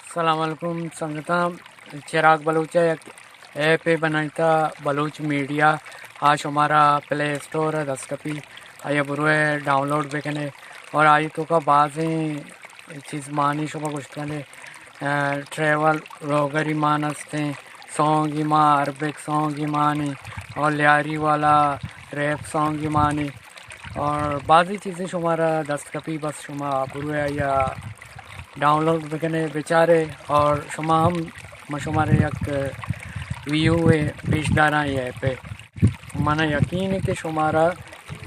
السلام علیکم سنگتاں، چراغ بلوچ ءَ یک ایپے بنائینتا بلوچ میڈیا، آ شمارا پلے اسٹور ءَ دست کپی، آیا بروئے ڈاؤن لوڈ بکنے اور آئی توکا بازیں چیز مانی شما گوشت کنے، ٹریول ولاگری مان استیں، سانگی مان، عربک سانگی مانی اور لیاری والا ریپ سانگی مانی اور بازی چیزیں شمارا دست کپی، بس شما بروئے آیا ڈاؤن لوڈ بکنے، بچارے اور شما ہم، ما شمارا یک ویو پیش داراں یہ ایپے۔ منا یقین ہے کہ شمارا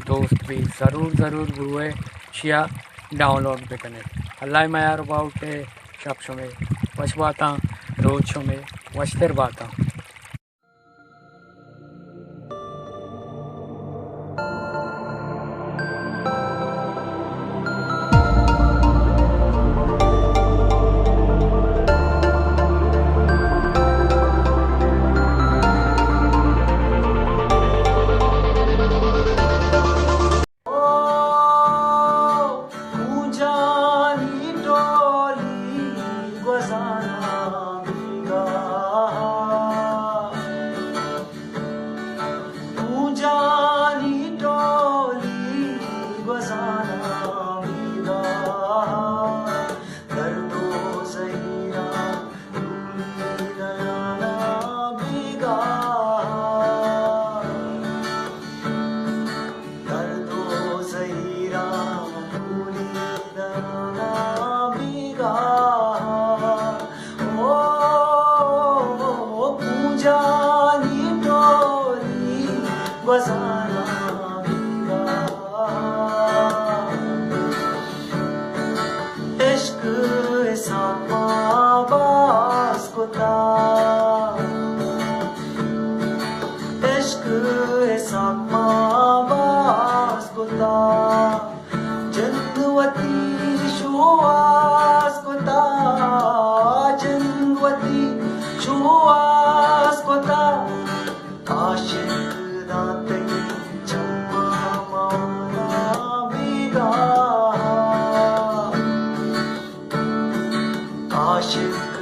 دوست بی، ضرور ضرور بروئے شیا ڈاؤن لوڈ بکنے۔ اللہ میار باوٹے، شپ شمے وش باتاں، روچ شمے وشتر باتاں۔ او کوجانی ٹولی گوزاناں بیگاہ، کوجانی ٹولی گوزاناں بیگاہ، درد و زہیراں ٹولی دیانا بیگاہ، درد و زہیراں ٹولی دیانا بیگاہ۔ او، او کوجانی ٹولی گوزاناں بیگاہ۔ عشق حساب ما باز کتا، عشق حساب ما باز کتا، جند وتی شوہاز کتا، جند وتی شوہاز کتا۔ عاشق داں تئی چماں مانا بیگاہ، عاشق